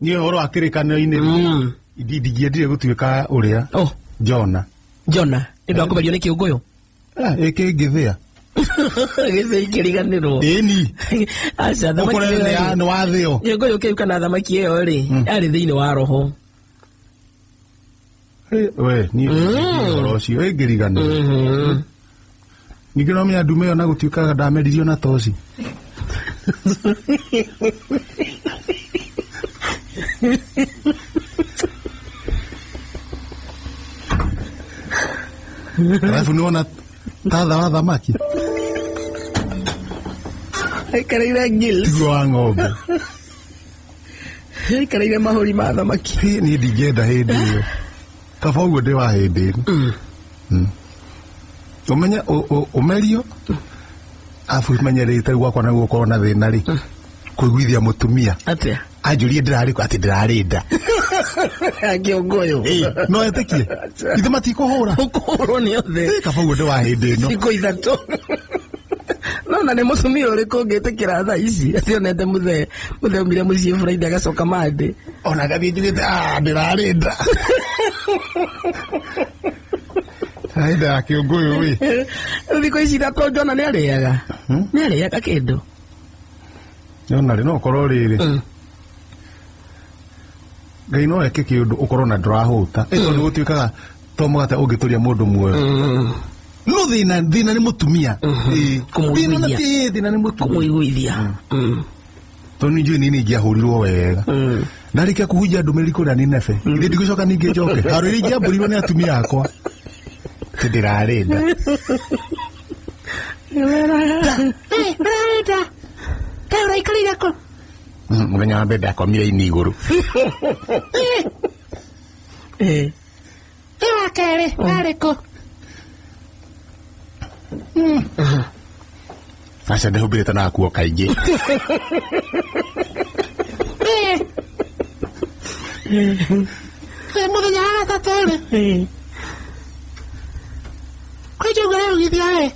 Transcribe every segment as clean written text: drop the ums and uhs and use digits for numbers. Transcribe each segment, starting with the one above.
Niĩ ũhoro wa kĩrĩkanĩro-inĩ ndingĩendire gũtuĩka ũrĩa Oh, Jona. Jona nĩ ũndũ wa kũmerio nĩ kĩũngũyũ. Ĩkĩngĩthĩa. Gĩthĩi kĩriganĩrwo. Ĩni. Aca thamaki Ũkore ĩyo rĩ, nĩ wathĩo. kĩũngũyũ kĩu kana thamaki ĩyo rĩ, yarĩ thĩinĩ wa roho. We niĩ ũhoro ũcio ĩngĩriganĩrwo. Ningĩ no menya ndume ĩyo na gũtuĩkaga ndameririo na toci. Alafu nĩwona tatha wa thamaki Aikareire gills. tiguo wa ng'ombe. Aikareire mahũri ma thamaki. Hĩ, niĩ ndingĩenda hĩndĩ ĩyo. Kaba ũguo ndĩ wa hĩndĩ ĩno. Ũmenye ũmerio abu menye rĩ tarĩu gwakwa na gũkorwo na thĩna rĩ kũiguithia mũtumia Atĩa? anjũrie ndĩrarĩ kũ atĩ ndĩrarĩ nda. Kĩũngũyũ. Ĩ, no etĩkie ithe matikũhũra. Ũkũhũrwo nĩ othe. Ĩ, kaba ũguo ndĩ wa hĩndĩ ĩno. Thikũ 3. No na nĩ mũtumia ũrĩkũ ũngĩtĩkĩra thaa ici atĩ onete mũthee mũthee aumire mũciĩ Friday agacoka Monday. Ona ngathiĩ njugĩte "Ah, ndĩrarĩ nda." Ndĩrarĩ nda ya kĩũngũyũ ĩ. Rĩu thikũ ici 3 Jona nĩ arĩaga. Nĩ arĩaga kĩndũ. Jona rĩ no ũkorwo rĩrĩ Ngai no eke kĩũndũ ũkorwo na ndũrahũta. Ĩ tondũ gũtuĩkaga to mũgate ũngĩtũria mũndũ muoyo. No thĩna thĩna nĩ mũtumia. Ĩ, Kũmũiguithia. thĩna na ti thĩna nĩ mũtumia. Kũmũiguithia. Tondũ nĩ njũĩ niĩ nĩ ingĩahũrirwo wega. Ndarĩkia kũhunjia ndũmĩrĩri kũrĩa Nineve. Ithe ndigũcoka ningĩ njoke. Haro iria ingĩambũrirwo nĩ atumia akwa. Atĩ ndĩrarĩ nda. Mũthenya wa mbere ndakomire ini igũrũ. Eh. Wa kerĩ warĩ kũ? Aca ndĩhumbĩrĩte na nguo kaingĩ. Mũthenya wa gatatũ rĩ kwĩ njũgũ ĩrugithia rĩ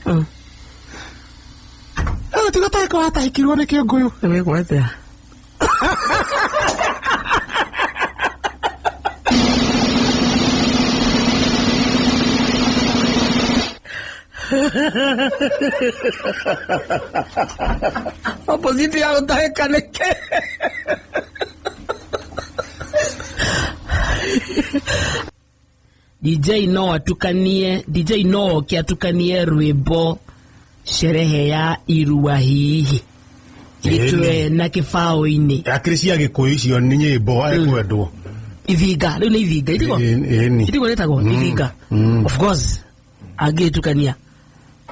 tiga tarĩko watahĩkirwo nĩ kĩũngũyũ. Wĩkwo atĩa? Opposite ya gũtahĩka nĩkĩ? DJ no atukanie, DJ no oke atukanie rwĩmbo sherehe ya irua hihi gĩtwe na kĩbaũ-inĩ. Akĩrĩ cia gĩkũyũ icio nĩ nyĩmbo ekwendwo. Ithinga rĩu nĩ ithinga ithigo Ĩni. ithigo rĩtagwo ithinga. Of course angĩtukania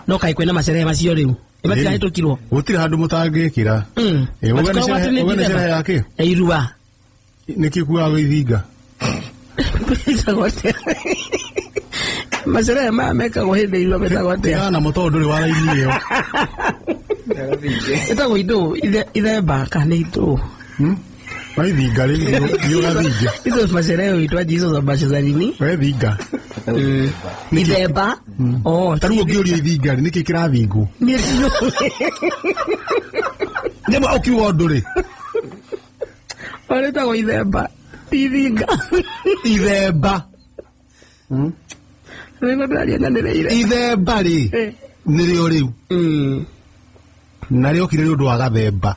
no kaĩ kwĩna macerehe macio rĩu nĩmatirahĩtũkirwo. Gũtirĩ handũ mũtangĩkĩra. Ĩ, uga nĩ Matikoragwo atĩ sherehe nĩ uga nĩ December. sherehe ya kĩ? Ya irua. Nĩkĩ kuaga ithinga? Ĩtagwo atĩa? Macerehe maya mekagwo hĩndĩ ya irua metagwo atĩa? Tigana namo tondũ ndũrĩ wa raini ĩyo. Ĩtagwo indũ ithemba kana nĩ indũ. Wa ithinga rĩ nĩ ũgathinga. Hizo macerehe huitwaje hizo za za nini? We thinga. Ithemba. Oh, Ta rĩu ũngĩũrio ithinga rĩ nĩkĩ kĩrathingwo? niĩ ndiũĩ. Nyamũ ũkiuga ũndũ rĩ. Rĩtagwo ithemba. Ti ithinga. Ithemba. Nĩguo ndĩraria nyanĩrĩire. Ithemba rĩ nĩrĩo rĩu. Na rĩokire nĩ ũndũ wa gathemba.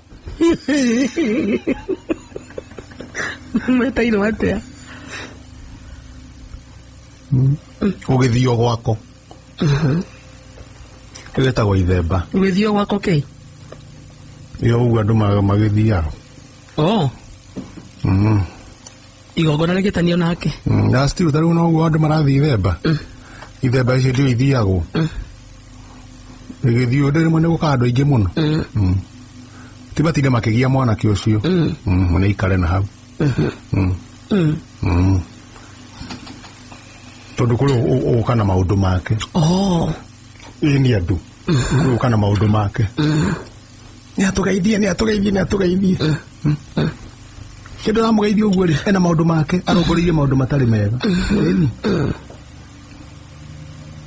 Metairwo atĩa? Ũgĩthio gwako. Ĩyo ĩtagwo ithemba. Gũgĩthio gwako kĩ? Ĩyo ũguo andũ magĩthiaga. Oh. Igongona rĩgĩtanio nake. Na still ta rĩu noguo andũ marathiĩ ithemba. Ithemba icio ndio ithiagwo. Ĩgĩthiĩ ũndũ rĩmwe nĩ gũkaga andũ aingĩ mũno. Ti matinde makĩgia mwanake ũcio. Nĩ aikare na hau. Tondũ kũrĩ ũka na maũndũ make. Oh. Ĩ nĩ andũ. Kũrĩ ũka na maũndũ make. Nĩ atũgeithie, nĩ atũgeithie, nĩ atũgeithie. Kĩndũ aramũgeithia ũguo rĩ, ena maũndũ make, arongoreirie maũndũ matarĩ mega. Ĩni.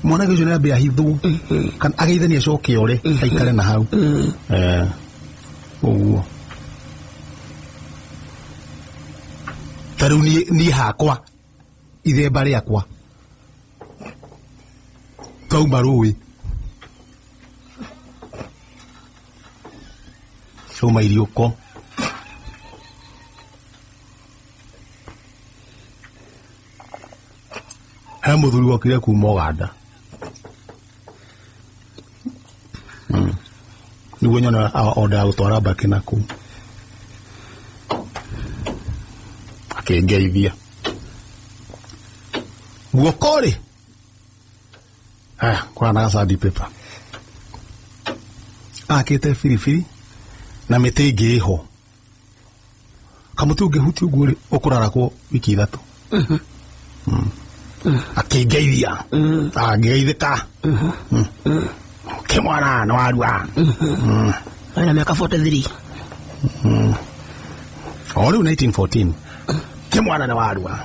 Mwanake ũcio nĩ ambe ahithwo, kana ageithanie acoke ore, aikare na hau. Ũguo. Ta rĩu niĩ hakwa ithemba rĩakwa twauma rũĩ twauma iriũko he mũthuri wokire kuma Ũganda. Nĩguo nyona onda ya gũtwara mbakĩ na kũu akĩngeithia guoko rĩ kũrana sandi paper akĩte biribiri na mĩtĩ ĩngĩ ĩho kamũtĩ ũngĩhutia ũguo rĩ ũkũrarakwo wiki 3. Akĩngeithia angĩgeithĩka kĩmwana nĩ warua. Ena miaka 43. O rĩu 1914 kĩmwana nĩ warua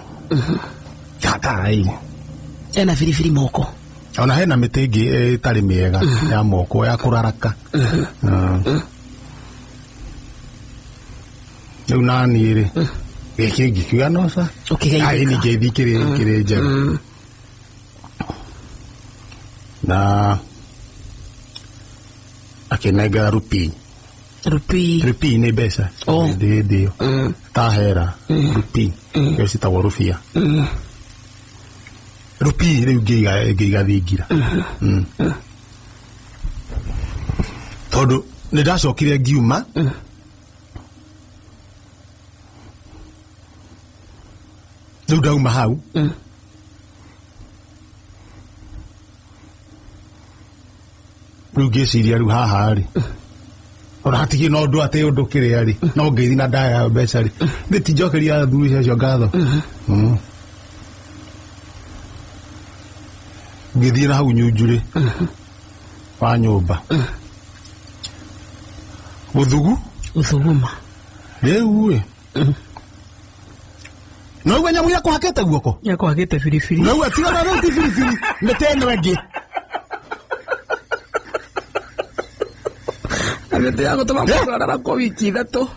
tata. Ena biribiri moko. Ona hena mĩtĩ ĩngĩ ĩtarĩ mĩega ya moko ya kũraraka. Rĩu naniĩ rĩ gĩkĩ ngĩkiuga no ca. Ũkĩgeithĩka. Ai nĩ ngeithi kĩrĩ njega na akĩnengera rupii. Rupii. Rupii nĩ mbeca Oh. hĩndĩ ĩyo ta hera rupii ĩyo citagwo rubia rupii rĩu ngĩiga thingira. Tondũ nĩ ndacokire ngiuma rĩu ndauma hau rĩu ngĩciria rĩu haha rĩ ona hatigĩ na ũndũ atĩ ũndũ kĩrĩa rĩ no ngeithi na ndaya mbeca rĩ nĩ tinjokeria athuri acio ngatho. Ngĩthiĩ na hau nyunjurĩ wa nyũmba gũthugu Gũthuguma. Rĩu ĩ no uga nyamũ yakũhakĩte guoko. Yakwagĩte biribiri. No uga tiga na rĩu ti biribiri mĩtĩ ĩno ĩngĩ. Mĩtĩ ya gũtũma mũndũ ararakwo wiki 3.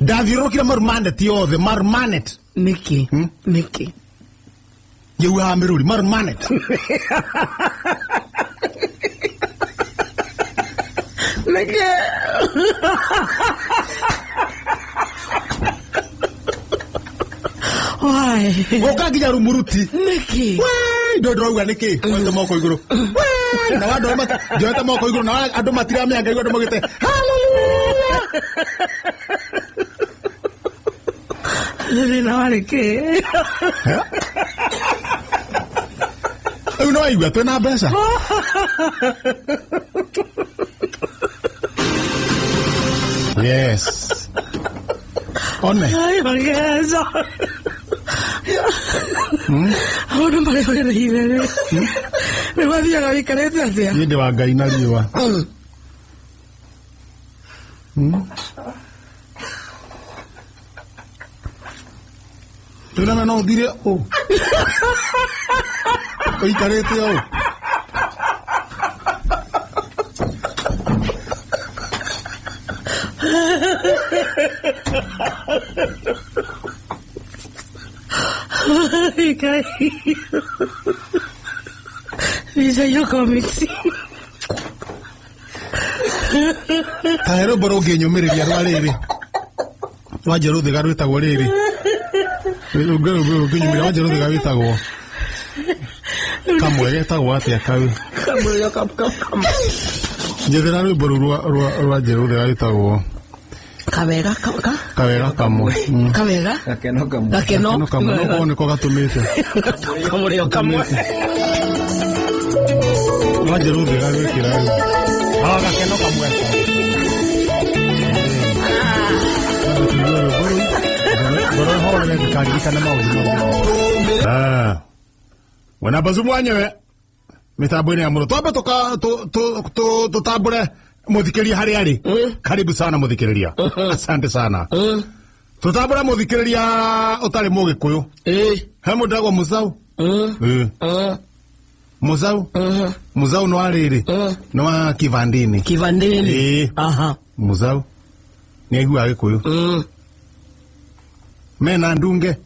Ndathiũrũrũkire marumanet yothe marumanet. Nĩkĩ? Nĩkĩ? Ngĩuhaga mĩrũri marumanet. Nĩkĩ? Why? Gũka nginya rumuruti. Nĩkĩ? Ndo ndĩrauga nĩkĩ woete moko igũrũ na andũ arĩa njoete moko igũrũ na andũ matiramenya Ngai andũ maugĩte hallelujah. Thĩna warĩ kĩ? Rĩu no waigua twĩna mbeca. Yes. One. Ai, mageca. Maũndũ marĩa ũgereire rĩ. Rĩu wathiaga wĩikarĩte atĩa? Niĩ ndĩ wa Ngai na riũa. Rĩu no ũthire ũ ũikarĩte ũũ. Ngai. Mbica iyo comics. Ta he rwĩmbo rũngĩnyũmĩrĩria rwa rĩrĩ rwa Njerũthĩga rwĩtagwo rĩrĩ ũngĩnyũmĩrĩria rwa Njerũthĩga rwĩtagwo kamwe getagwo atĩa kau. Kamwe kam kam kam. Njethera rwĩmbo rũu rwa Njerũthĩga rwĩtagwo Kawega ka ka Kawega kamwe. Kawega Gakeno kamwe. Gakeno. Gakeno kamwe no korwo nĩko gatũmĩte Kamũrĩo kamwe. Rwa Njerũthĩga rwĩkĩra rĩu gakeno kamwe. Ngoro ihorere ndikaririkane maũndũ mau. Wena bazu mwanyewe mitambo-inĩ ya mũno twambe tũtambũre mũthikĩrĩria harĩa arĩ. Karibu sana mũthikĩrĩria, asante sana. Tũtambũre mũthikĩrĩria ũtarĩ mũgĩkũyũ. He mũndũ agwo Mũcau. Muzau. Muzau no arĩrĩ nĩ wa Kivandini. Kivandini. Ĩĩ. Aha. Muzau nĩ aiguaga Gĩkũyũ. Mena Ndunge.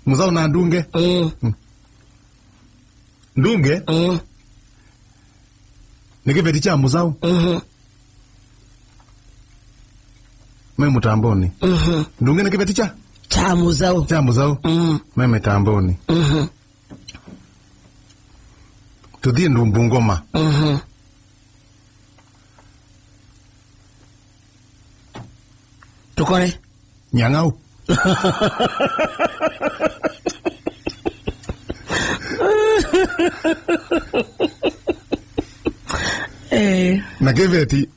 Muzau na Ndunge. Ndunge nĩ kĩbeti cha Muzau. Me mutamboni. Ndunge nĩ kĩbeti cha Cha Muzau. Cha Muzau. Me mitamboni. Tuthiĩ Ndumbungoma. Tukore. Nyang'au. Eh. Na kĩbeti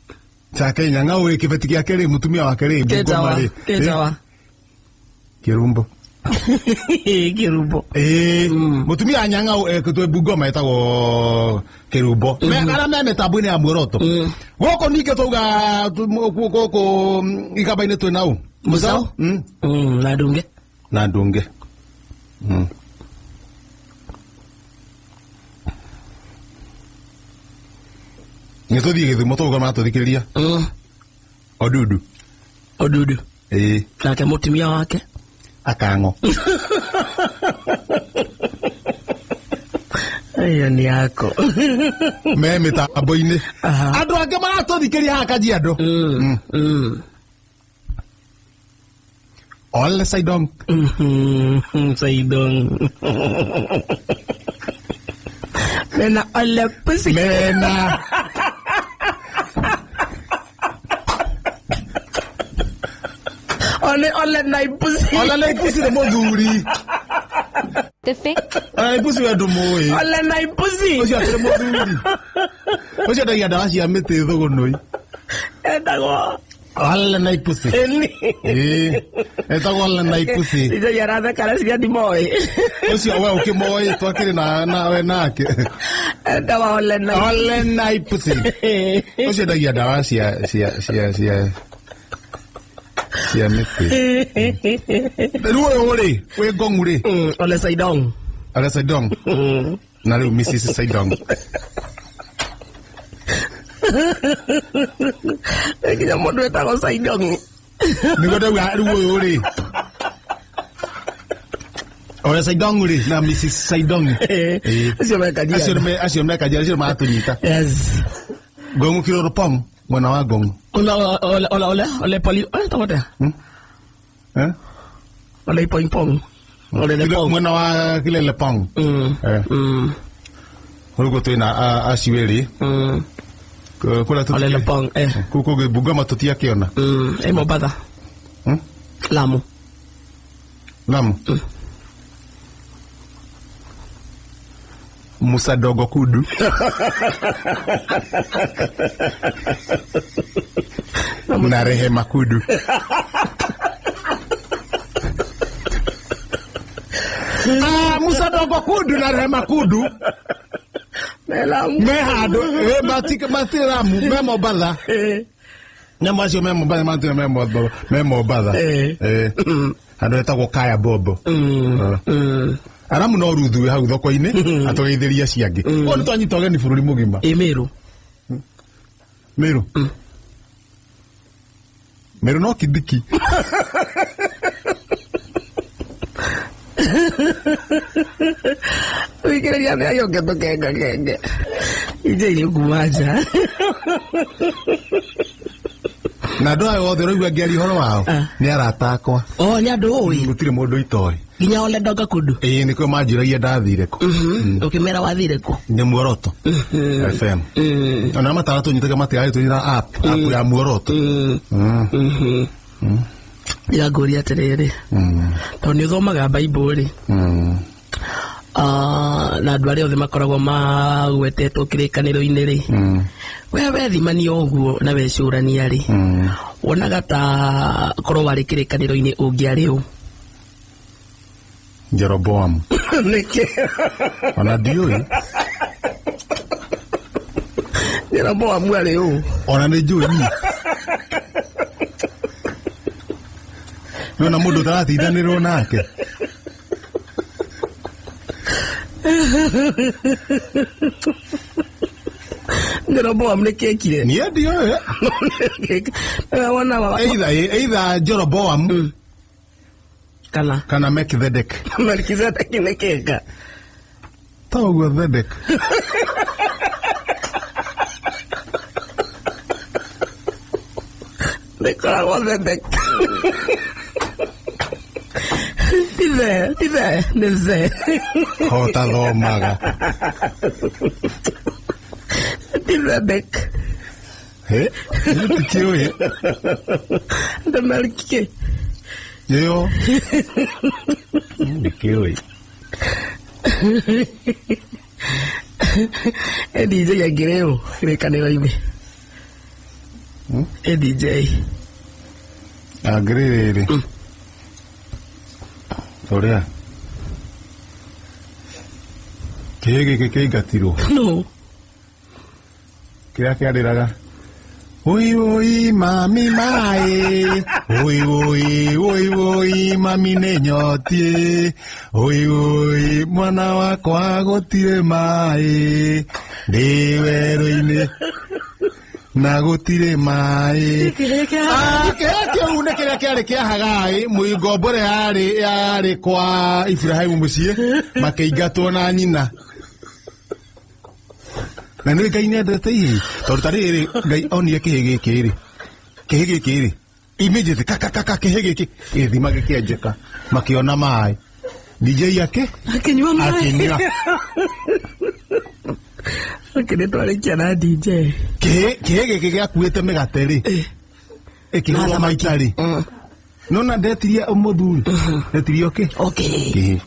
chake Nyang'au ĩ kĩbeti gĩake rĩ mũtumia wake rĩ Bungoma Ketawa. rĩ. Ketawa. Kĩrumbo. Kirumbo. Ĩĩ mũtumia wa Nyang'au twĩ Bungoma etagwo Kĩrumbo. Me arĩa me mĩtambo-inĩ ya Muoroto. Gũkũ ningĩ twauga gũkũ Ikamba-inĩ twĩ na ũ? Muzau. Na Ndunge. Na Ndunge. Nĩ tũthiĩ Gĩthumo twauga maratũthikĩrĩria. Odudu. Odudu. Ĩĩ. Nake mũtumia wake. Akang'o. Ĩyo nĩ yako. Me mĩtambo-inĩ. Aha. Andũ angĩ maratũthikĩrĩria haha Kajiado. Ole Saidong. Saidong. Mena ole pussy. Mena. Ole ole naipusi. Ole naipusi nĩ mũthuri. The thing. Ole naipusi we ndũmũĩ. Ole naipusi. Ũcio akĩrĩ mũthuri. Ũcio endagia ndawa cia mĩtĩ thũgũnũi. Endagwo. Ole naipusi. Ĩni. Ĩĩ. Etagwo Ole naipusi. Indo aratheka areciria ndimoĩ. Ũcio we ũkĩmoĩ twakĩrĩ na nawe nake. Endagwo ole naipusi. Ole naipusi. Ũcio endagia ndawa cia cia cia cia cia mĩtĩ. Rĩu ũyũ rĩ, wĩ ngong'u rĩ. Ole Saidong. Ole Saidong. Na rĩu Mrs. Saidong. Nginya mũndũ wĩtagwo Saidong. Nĩguo ndauga rĩu ũyũ rĩ. Ole Saidong rĩ na Mrs. Saidong. Ĩĩ. Acio me Kajiado. Acio me Kajiado, acio maratũnyita. Yes. Ngong'u Kiroropong, mwena wa Ngong'u. Ole ole ole ole ole poli. Ole tawate. Eh? Ole pong pong. Ole le pong. Mwena wa Kilele Pong. Eh. Rĩu twĩna acio erĩ. Kũrĩa Ole le pong. Eh. Kũu kũngĩ Bungoma tũtiakĩona. Eh Mombasa. Lamu. Lamu. Musa Dogo Kudu. Na Rehema Kudu. Musa Dogo Kudu na Rehema Kudu. Me Lamu. Me handũ mati Lamu me Mombatha. Nyamũ acio me Mombatha matire me Mombatha. Handũ hetagwo Kaya Bobo. Aramu no Ruthu wĩ hau thoko-inĩ atũgeithĩria acio angĩ. Koguo nĩ twanyita ũgeni bũrũri mũgima. Ĩ Meru. Meru. Meru no Kindiki. Wikĩrĩria mĩario ngĩtũkenga kenge. Inje irio kuma nja. Na andũ aya othe ũraigua ngĩaria ũhoro wao nĩ arata akwa. Oh, nĩ andũ ũĩ? Gũtirĩ mũndũ itoĩ. Nginya ole Ndonga Kudu? Ĩĩ, nĩkĩo manjũragia ndathire kũ. Ũkĩmera wathire kũ? Nĩ Muoroto FM. Ona mataratũnyitaga matiratũnyita app ya Muoroto. Ndĩrangũria atĩrĩrĩ, tondũ nĩ ũthomaga Bible rĩ, na andũ arĩa othe makoragwo magwetetwo kĩrĩkanĩro-inĩ rĩ, we wethimania ũguo na wecũrania rĩ, wonaga ta korwo warĩ kĩrĩkanĩro-inĩ ũngĩarĩ ũ? Jeroboam. Nĩkĩ? Ona ndiũĩ. Jeroboamu arĩ ũ? Ona nĩ njũĩ niĩ. Nĩwona mũndũ ũtaratindanĩrwo nake. Jeroboam nĩ kĩekire? Niĩ ndiũĩ. Wona wa Either Jeroboam kana kana Melchizedek. Melkizedeki nĩ kĩka? Ta ũguo Zedek. Nĩkoragwo Zedek. Ti the, ti the, nĩ ze. Hota thomaga. Ti Zedek. He? Ndikĩũĩ. Nĩ Melki. Ĩyo. Ndikĩũĩ. DJ angĩrĩ ũ kĩrĩkanĩro-inĩ? DJ. Angĩrĩrĩ. Ũrĩa. Kĩhĩ gĩkĩ kĩingatirwo. No. Kĩrĩa kĩarĩraga. Oi oi mami mai. Oi oi oi oi mami nĩ nyotiĩ. Oi oi mwana wakwa gũtirĩ maĩ. Ndĩ werũ-inĩ na gũtirĩ maĩ. Ah, kĩhĩ kĩu nĩ kĩrĩa kĩarĩ kĩa Hagai mũingombo ũrĩa yarĩ kwa Ibrahimu mũciĩ makĩingatwo na nyina. Na nĩ Ngai nĩendete ihĩĩ tondũ ta rĩrĩ Ngai onire kĩhĩ gĩkĩ rĩ, kĩhĩ gĩkĩ rĩ, immediately kakakaka kĩhĩ gĩkĩ gĩthima gĩkĩenjeka makĩona maĩ. DJ Akĩnyua maĩ. Akĩnyua. Okay, nĩ twarĩkia na DJ. Kĩhĩ gĩkĩ gĩakuĩte mĩgate rĩ, ĩkĩhũrwo maita rĩ, nona ndetirie mũthuri, ndetirie kĩ? Okay. Kĩhĩ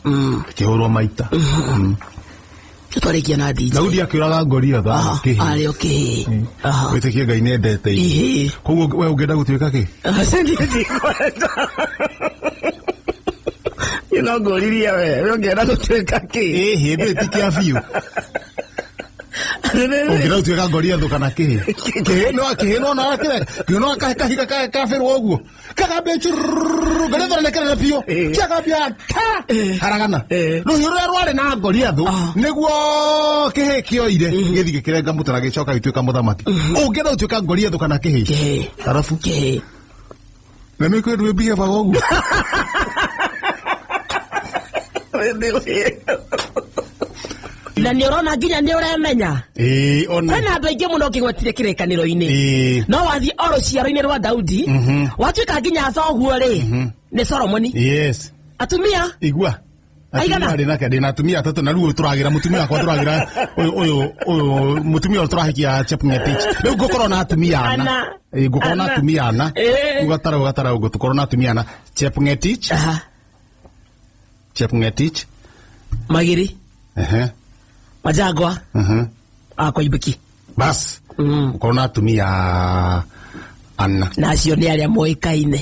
kĩhũrwo maita. Nĩ twarĩkia na DJ. Daudi akĩũraga Goliath kĩhĩ. Arĩ o kĩhĩ. Wĩtĩkie Ngai nĩendete ihĩĩ. Ihĩĩ. Koguo we ũngĩenda gũtuĩka kĩ? Aca niĩ ndikwenda. Niĩ no ngũririe we, we ũngĩenda gũtuĩka kĩ? Ĩhĩ ndũĩ ti kĩa biũ. Ũngĩenda gũtuĩka Goliath kana kĩhĩ? Kĩhĩ no kĩhĩ no na kĩrĩa kĩhĩ no kahiga kabĩrwo ũguo kagambia chururu Goliath nĩ kĩnene biũ kĩagambia ta haragana rũhiũ rũrĩa rwarĩ na Goliath nĩguo kĩhĩ kĩoire gĩthiĩ gĩkĩrenga mũtĩ na gĩcoka gĩtuĩka mũthamaki. Ũngĩenda gũtuĩka Goliath kana kĩhĩ? Kĩhĩ. Arabu Kĩhĩ. Na nĩ kwĩ ndwĩ behavior ũguo. Na nĩ ũrona nginya nĩ ũremenya. Ĩĩ ona. Kwĩna andũ aingĩ mũno ũkĩgwetire kĩrĩkanĩro-inĩ. Ĩĩ. No wathiĩ o rũciaro-inĩ rwa Daudi, watuĩka nginya thoguo rĩ, nĩ Solomoni. Yes. Atumia Igua. Aigana? Atumia ndĩ ndĩna atumia atatũ na rĩu tũragĩra mũtumia wakwa tũragĩra ũyũ ũyũ mũtumia ũyũ tũrahikia Chepngetich. Rĩu ngũkorwo na atumia ana. Ana. Ĩĩ ngũkorwo na Ana. atumia ana. Ĩĩ. Rĩu gatarau gatarau ngũkorwo na atumia ana. Chepngetich. Chepngetich. Magiri. Ehe. Majagwa. Akwa Ibiki. Bas. Ngũkorwo na atumia ana. Na acio nĩ arĩa moĩkaine.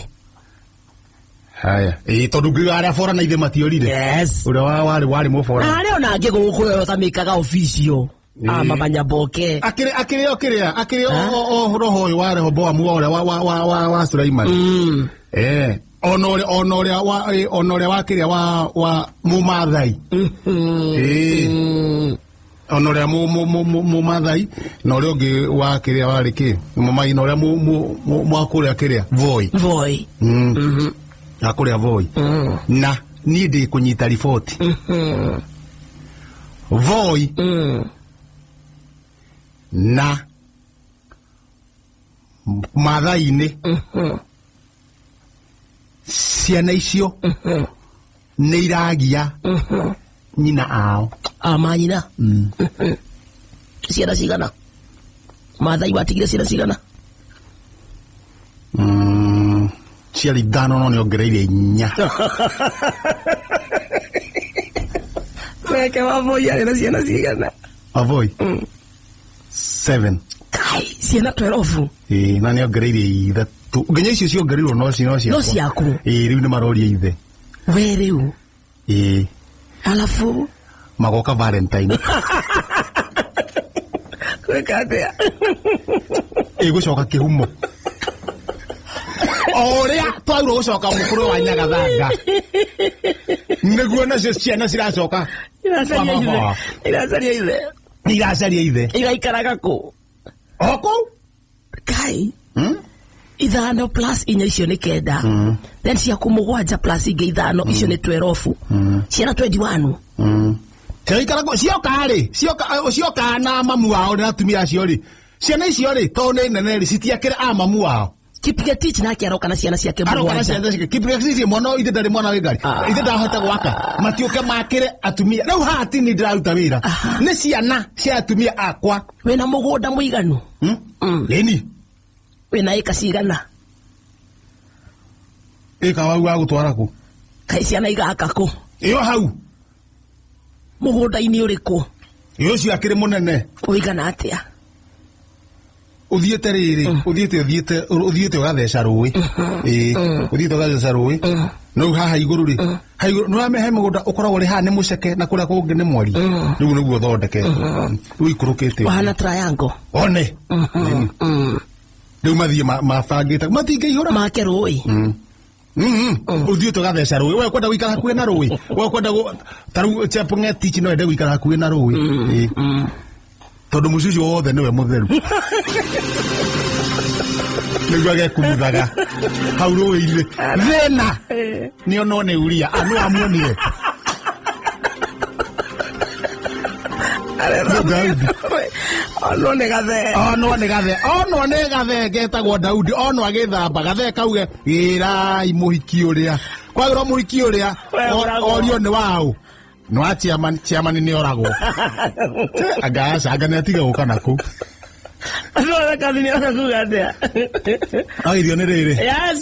Haya. Ĩĩ tondũ ngiuga arĩa bora na ithe matiorire. Yes. Ũrĩa warĩ warĩ mũbora. Na arĩa ona angĩ gũkũ ũtamĩkaga official. Ĩĩ. Mamanya boke. Akĩrĩ akĩrĩ o kĩrĩa akĩrĩ o roho ũyũ wa Rehoboamu wa ũrĩa wa Suleimani. Ona ũrĩa ona ũrĩa wa ona ũrĩa wa kĩrĩa wa Mũmathai. Ona ũrĩa Mũmathai na ũrĩa ũngĩ wa kĩrĩa warĩ kĩ? Mũmathai na ũrĩa mwa kũrĩa kĩrĩa Voi. Voi. Na kũrĩa Voi. Na niĩ ndĩ kũnyita riboti. Voi. Na Mathai-inĩ ciana icio nĩ iragia nyina ao. Manyina. Ciana cigana? Mathai watigire ciana cigana? Ciarĩ ithano no nĩongereire inya. Nake wa Voi arĩ na ciana cigana? Wa Voi? 7. Kai, ciana 12. Ĩĩ, na nĩongereire ithatũ. Nginya icio ciongereirwo no ciakwa. No ciaku. Ĩĩ, rĩu nĩmaroria ithe. We rĩu. Ĩĩ. Alafu magoka Valentine. Gwĩka atĩa? Ĩgũcoka kĩhumo. O ũrĩa twagĩrĩirwo gũcoka mũkũrũ wa Nyagathanga. Nĩguo nacio ciana ciracoka Iracaria Kwa ithe. baba wao. Iracaria ithe. Iracaria ithe. Iraikaraga kũ? O kũu. Kai. 5 plus 4 icio nĩ 9. Then ciaku 7 plus ingĩ 5 icio nĩ 12. Ciana 21. Ciaikara kũ cioka rĩ, cioka na mamu wao na atumia acio rĩ. Ciana icio rĩ, tondũ nĩ nene rĩ, citiakĩrĩ a mamu wao. Kipngetich nake aroka na ciana ciake Aroka na 7. ciana ciake. Kipngetich mwana ithe ndarĩ mwana wĩ ngari. Ithe ndahota gwaka. Matiũke makĩre atumia. Rĩu haha ti niĩ ndĩraruta wĩra. Nĩ ciana cia atumia akwa. Wĩna mũgũnda mũiganu? Ĩni. Wĩna ĩka cigana? Ĩka wau wa gũtwara kũ? Kaĩ ciana igaka kũ? Ĩyo hau. Mũgũnda-inĩ ũrĩkũ? Ĩyo ũcio akĩrĩ mũnene. Ũigana atĩa? Ũthiĩte rĩrĩ, ũthiĩte ũgatheca rũĩ. Ĩĩ, ũthiĩte ũgatheca rũĩ. No rĩu haha igũrũ rĩ, haha igũrũ, nĩ ũramenya he mũgũnda ũkoragwo ũrĩ haha nĩ mũceke na kũrĩa kũngĩ nĩ mwari. Rĩu nĩguo ũthondeketwo. Rĩu ikũrũkĩte ũguo. Ũhana triangle. One. Rĩu mathiĩ mabangĩte, matingĩihũra. Make rũĩ. Ũthiĩte ũgatheca rũĩ. We kwenda gũikara hakuhĩ na rũĩ. We kwenda ta rĩu Chepngetich no ende gũikara hakuhĩ na rũĩ. Ĩĩ. Tondũ mũciĩ ũcio wothe nĩwe mũtheru. Nĩguo agekumuthaga hau rũĩ-inĩ. Thĩna nĩ onwo nĩ Uria, no amuonire. Nĩ Daudi. Onwo nĩ gathee. Onwo nĩ gathee. Onwo nĩ gathee getagwo Daudi. Onwo agĩthamba. Gathee kauge, gĩrai mũhiki ũrĩa. Kwagĩrwo mũhiki ũrĩa, We ũragwo. orio nĩ waũ. Nĩ wa chairman, chairman nĩ oragwo. Anga aca, anga nĩ atiga gũka na kũu. Andũ othe kathi nĩ ona kuga atĩa? Agirio nĩ rĩrĩ. Yes.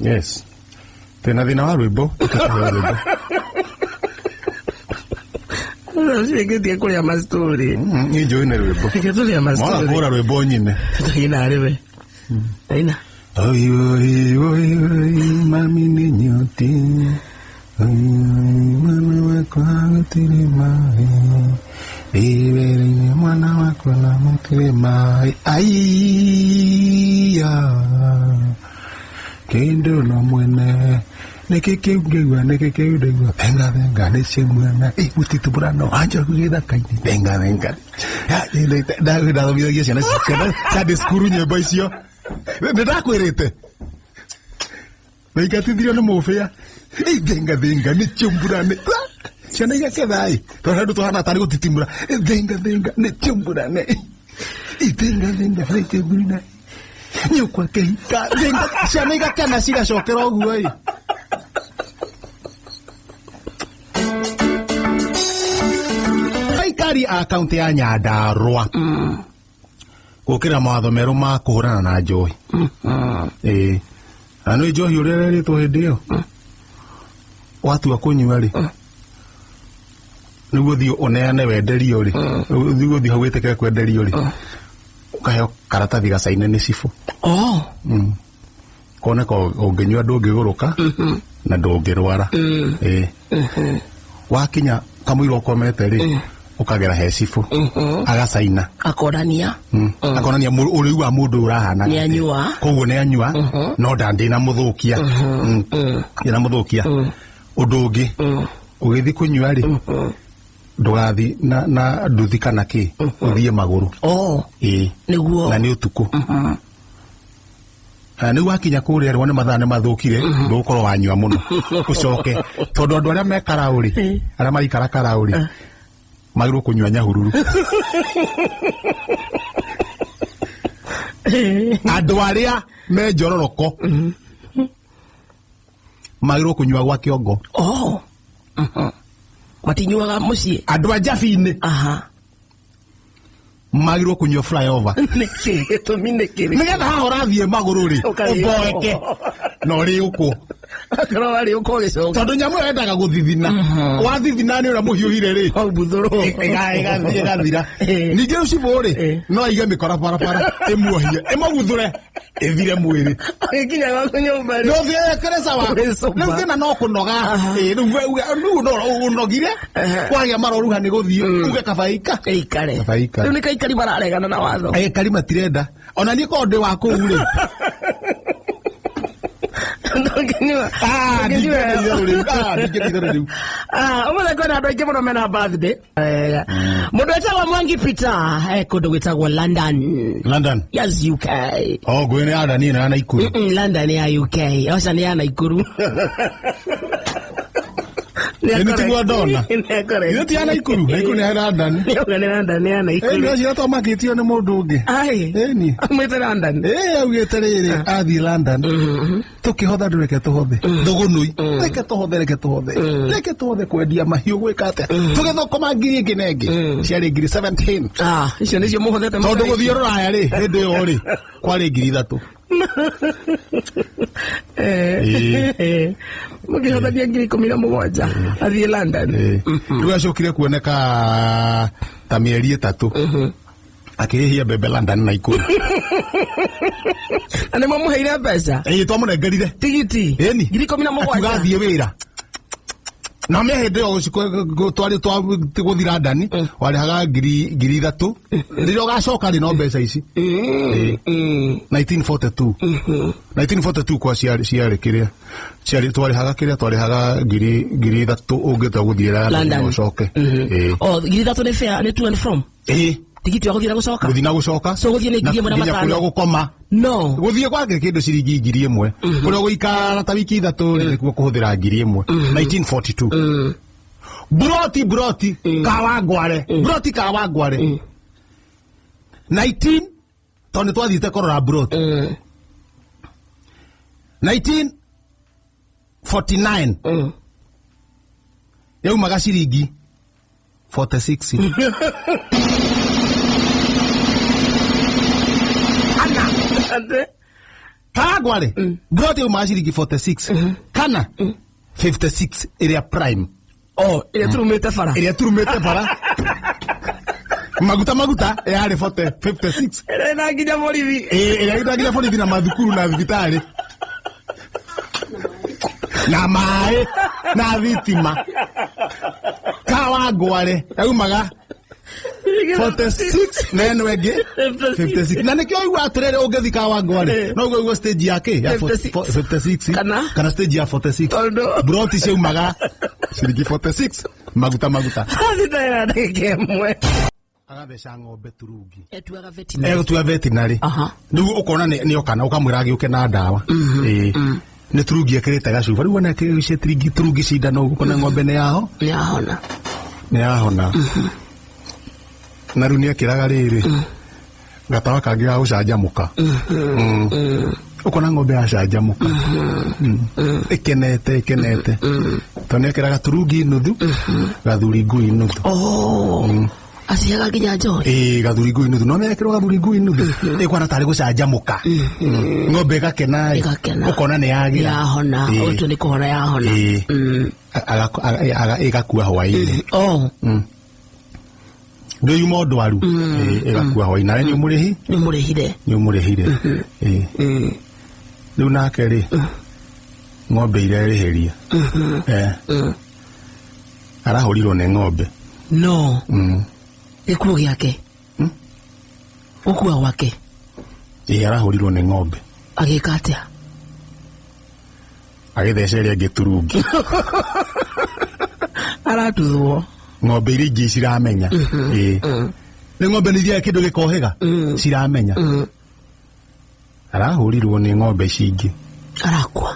Yes. Twĩna thĩna wa rwĩmbo. Tũkaheo rwĩmbo. Ũcio kũrĩa mastori. Niĩ njũĩ nĩ rwĩmbo. Reke tũrĩe Mwaga mastori. kũgũra rwĩmbo nyine. Tũina arĩ we. Aina. Oi, oi, oi, oi, mami nĩ nyoti. Oi, oi, mwana wakwa gũtirĩ maĩ. Rĩwere-inĩ mwana wakwa na mũtirĩ maĩ. Aiya. Kĩndũ no mwene. Nĩkĩ kĩu ngĩigua, nĩkĩ kĩu ndaigua. Thenga, thenga, nĩ cia mwena. Ĩ, mũtitũmũrano, wa njogu gĩthaka-inĩ. Thenga, thenga. Ya, ndathomithagia ciana Sunday school nyĩmbo icio. Nĩ ndakwĩrĩte. Na ingatithirio nĩ mũbĩa. Ĩ, thenga, thenga, nĩ ciũmburane. Ciana igaketha ĩ. Tondũ andũ tũhana tarĩ gũtitimũra. Ĩ, thenga, thenga, nĩ ciũmburane. Ĩ, thenga, thenga, nĩ ciũmburane. Nyũkwa kĩhika. Thenga, ciana igakena cigacokera ũguo ĩ. Aikari a kaunti ya Nyandarua gũkĩra mawatho merũ ma kũhũrana na njohi. Ĩĩ. Na nĩ njohi ũrĩa ĩrerĩtwo hĩndĩ ĩyo. Watua kũnyua rĩ, nĩguo ũthiĩ ũneane wenderio rĩ, nĩguo ũthiĩ hau wĩtĩkĩre kwenderio rĩ, ũkaheo karatathi gacaine nĩ cibũ. Oh. Koneka ũngĩnyua ndũngĩgũrũka na ndũngĩrwara. Ĩĩ. Wakinya kamũira ũkomete rĩ, ũkagera he cibũ. Agacaina. Akonania. Akonania ũrĩu wa mũndũ ũrahana. Nĩ anyua. Koguo nĩ anyua, no ndina mũthũkia. Ndina mũthũkia. Ũndũ ũngĩ, ũgĩthiĩ kũnyua rĩ, ndũgathiĩ na nduthi kana kĩ, ũthiĩ magũrũ. Oh. Ĩĩ. Nĩguo. Na nĩ ũtukũ. Nĩguo wakinya kũrĩa rĩ, wone mathaa nĩ mathũkire, ndũgũkorwo wanyua mũno. Ũcoke. Tondũ andũ arĩa me karaũ rĩ, arĩa maraikara karaũ rĩ, magĩrĩirwo kũnyua nyahururu. Andũ arĩa me njororoko magĩrĩirwo kũnyua gwa kĩongo. Oh. Matinyuaga mũciĩ. Andũ a Njabi-inĩ. Magĩrĩirwo kũnyua flyover. Nĩkĩ? Gĩtũmi nĩ kĩrĩkũ? Nĩgetha haha ũrathiĩ magũrũ rĩ, Ũkarĩo. ũmboeke. Na ũrĩũkwo. Akorwo warĩ ũkwo ũgĩcoka. Tondũ nyamũ ĩyo yendaga gũthithina. Wathithina nĩ ũrĩa mũhiũhire rĩ. Waubuthũrwo. Ĩgathira. Ningĩ rĩu cibũ rĩ, no aige mĩkora barabara, ĩmuohie, ĩmũguthũre, ĩthire mwĩrĩ. Ũgĩkinya gwaku nyũmba rĩ. No ũthiĩ wĩkĩre sawa. Ũgĩcũma. Rĩu thĩna no kũnoga. Ĩĩ, rĩu we uge, rĩu no ũnogire. Kwagĩa maroruha nĩ gũthiĩ, uge kaba ika. Ĩikare. Kaba ikare. Rĩu nĩ kaikari mararegana na watho. Aikari matirenda. Ona niĩ korwo ndĩ wa kũu rĩ. Ndũngĩnyua. Ah, Ndũngĩnyua ndingĩenda ĩyo. itherũ rĩu. Ah, ndingĩenda itherũ rĩu. Ah, ũmũthĩ kwĩna andũ aingĩ mũno mena birthday. Wega. Mũndũ wĩtagwo Mwangi Peter eh, kũndũ gwĩtagwo London. London. Yes, UK. Oh, ngwĩ nĩ ya Dani na ya Naikuru. London ya UK. Oca nĩ ya Naikuru. Ĩ nĩ tiguo ndona. Nĩ Ithe ti ya Naikuru. Naikuru nĩ ya London. Nĩauga nĩ London ya Ĩ Naikuru. nĩ ũcio twamakĩtio nĩ mũndũ ũngĩ. Ai. Ĩni. Mwĩte London. Ĩ augĩte rĩrĩ athiĩ London. Tũkĩhotha ndũ reke tũhothe. Thũgũnũi. Reke tũhothe reke tũhothe. Reke tũhothe kwendia mahiũ gwĩka atĩa. Tũgĩthũkũma ngiri ĩngĩ na ĩngĩ. Ciarĩ ngiri 17. Ah, icio nĩcio mũhothete Tondũ gũthiĩ rũraya rĩ hĩndĩ ĩyo rĩ kwarĩ 3,000. Ĩĩ. Mũkĩhothania 17,000 athiĩ London. Rĩu acokire kuoneka ta mĩeri 3 akĩhĩhia mbembe London na Ikuru. Na nĩmo mũheire mbeca Ĩĩ twamũnengerire. tigiti Ĩni. ngiri ikũmi na Akiuga mũgwanja athiĩ wĩra. Na me hĩndĩ ĩyo twarĩ twa gũthiĩ London warĩhaga 3,000. Rĩrĩa ũgacoka rĩ no mbeca ici. Ĩĩ. 1942. 1942 kwa ciarĩ kĩrĩa ciarĩ twarĩhaga kĩrĩa twarĩhaga 3,000 ũngĩtua gũthiĩ London London. na ũcoke. Ĩĩ. Oh, 3,000 nĩ fare nĩ to and from Ĩĩ. tigiti wa gũthiĩ na gũcoka. Gũthiĩ na gũcoka. So gũthiĩ nĩ 1,500. Nginya kũrĩa ũgũkoma. No. Gũthiĩ gwake kĩndũ ciringi 1,000. Kũrĩa ũgũikara ta wiki 3 rĩ nĩkuo kũhũthĩra 1,000. 1942. Buroti Kawangware. Buroti Kawangware. 19 tondũ nĩ twathiĩte kũrora buroti. 1949 yaumaga ciringi 46. Kana Ate? Kawangware buroti yaumaga ciringi 46 kana 56 ĩrĩa prime. Oh, ĩrĩa turumĩte bara. Ĩrĩa turumĩte bara maguta maguta yarĩ 40 56. Ĩrĩa ĩna nginya borithi. Ĩĩ, ĩrĩa ĩtanginya borithi na mathukuru na thibitarĩ na maĩ na thitima. Kawangware yaumaga 46 na ĩno ĩngĩ 56 na nĩkĩo ũigua atĩrĩrĩ ũngĩthi Kawangware no ũguo stage ya kĩ ya 56. 56 Kana? kana stage ya 46. Tondũ- Broti ciaumaga ciringi 46 maguta maguta. Thita ya ndagĩka ĩmwe. Agatheca ng'ombe turungi. Etuaga veterinary. Egũtua veterinary. Rĩu ũkona nĩ oka na ũkamwĩra agĩũke na ndawa. Ĩĩ. Nĩ turungi ekĩrĩte gacuba rĩu wona ekĩrĩte turungi cindano ũguo ũkona ng'ombe nĩ yaho. Nĩ yahona. Nĩ yahona. Na rĩu nĩ ekĩraga rĩrĩ gatawa kangĩ ga gũcanjamũka. Ũkona ng'ombe yacanjamũka. Ĩkenete ĩkenete. Tondũ nĩ ekĩraga turungi nuthu gathuri ngui nuthu. Oh. Aciaga nginya njohi. Ĩĩ gathuri ngui nuthu no mekĩrwo gathuri ngui nuthu ĩkwana tarĩ gũcanjamũka. Ng'ombe ĩgakena ĩ. Ĩgakena. Ũkona nĩ yagĩra. Yahona. Ĩĩ. Ũtua nĩ kũhona yahona. Ĩĩ. Ĩgakua hwaĩ-inĩ. Oh. Ndũyuma ndwaru. Ĩĩ, ĩgakua hwaĩ nawe nĩ ũmũrĩhi. Nĩ mũrĩhire. Nĩ ũmũrĩhire. Ĩĩ. Rĩu nake rĩ ng'ombe irerĩhĩria. Arahũrirwo nĩ ng'ombe. No. Gĩkuũ gĩake. Gũkua gwake. Ĩĩ arahũrirwo nĩ ng'ombe. Agĩka atĩa? Agĩtheca ĩrĩa ĩngĩ turungi. Aratuthwo. Ng'ombe iria ingĩ ciramenya. Ĩĩ. Nĩ ng'ombe nĩ ithiaga kĩndũ gĩkohĩga. Ciramenya. Arahũrirwo nĩ ng'ombe ici ingĩ. Arakua.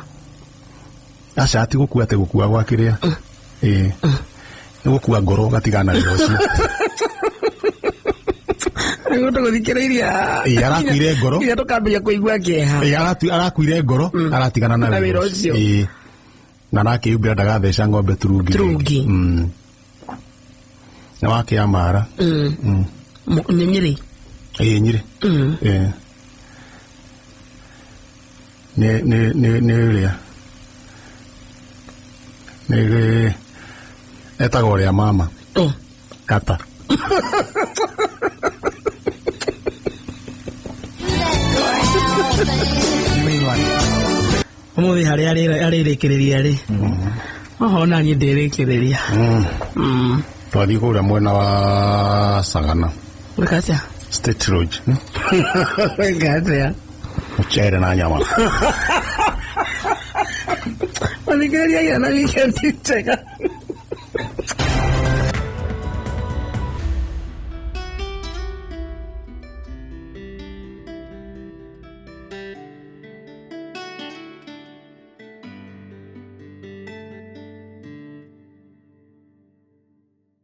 Aca ti gũkua atĩ gũkua gwa kĩrĩa. Ĩĩ. Nĩ gũkua ngoro gatigana wĩra ũcio. Nĩguo tũgũthikĩrĩiria. Ĩĩ, arakuire ngoro. Nginya tũkambĩrĩria kũigua kĩeha. Ĩĩ, arakuire ngoro aratigana na Na wĩra ũcio. Ĩĩ. Na arakĩyumbĩra ndagatheca ng'ombe turungi. Turungi. Nĩ wakĩamara. Nĩ Nyĩrĩ. Ĩĩ Nyĩrĩ. Ĩĩ. Nĩ nĩ nĩ nĩ ĩrĩa. Nĩ etagwo ũrĩa mama. Oh. Kata. Ũmũthĩ harĩa arĩrĩkĩrĩria rĩ. Oho na niĩ ndĩrĩkĩrĩria. Twathiĩ kũrĩa mwena wa Sagana. Gwĩka atĩa? State Lodge. Gwĩka atĩa? Mũcere na nyama. Mũthikĩrĩria, gĩa na weekend njega.